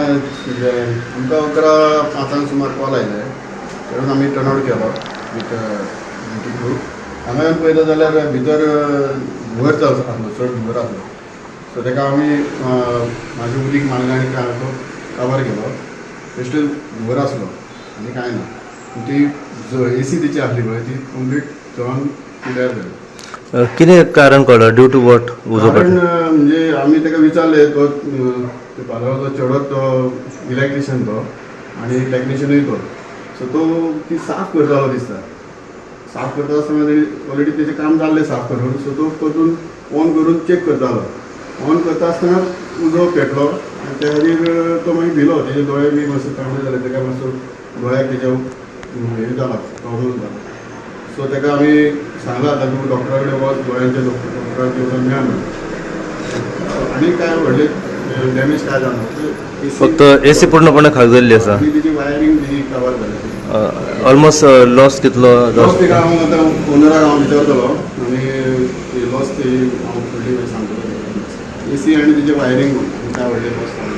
आमकां 10:45 सुमार कॉल आयले तेन्ना आमी टर्न आवट केलो विथ ड्युटी ग्रूप. हांगा येवन पळयलो जाल्यार भितर धुंवर चालू आसलो, चड धुंवर आसलो. सो ताका आमी मातशें उदीक मारलें आनी तो कवर केलो. बेश्टे धुंवर आसलो आनी कांय ना. ती एसी तिची आसली पळय, ती कंप्लीट जळोन पिड्ड्यार जाली. कितें कारण कळ्ळा, ड्यू टू what उजो? कारण म्हणजे आमी ताका विचारले, तो ते पालवाचो चेडो, तो इलेक्ट्रिशियन तो आनी टॅक्निशियनूय तो. सो तो ती साफ करतालो दिसता. साफ करता आसतना ऑलरेडी तेजें काम जाल्लें साफ करून. सो तो परतून ऑन करून चॅक करतालो. ऑन करता आसतना उजो पेटलो आनी त्या खातीर तो मागीर भिलो. तेजे दोळे बी मातशे तांबडे जाले. ताका मातसो दोळ्याक तेज्या हें जाला, प्रॉब्लम जाला. सो ताका आमी सांगलां, आतां तूं डॉक्टरा कडेन वच, दोळ्यांच्या डॉक्टराक वचून मेळ म्हणून. आनी काय व्हडलें डॅमेज काय जावना. फक्त एसी पूर्णपणे खाक जाल्ली आसा. आनी तेजी वायरींग बी कवर जाली. ऑलमोस्ट लॉस कितलो? लॉस तिका हांव आतां ओनराक हांव विचारतलो आनी लॉस ती हांव फुडली मागीर सांगतलो. एसी आनी तेजें वायरींग, आनी काय व्हडलें लॉस जावना.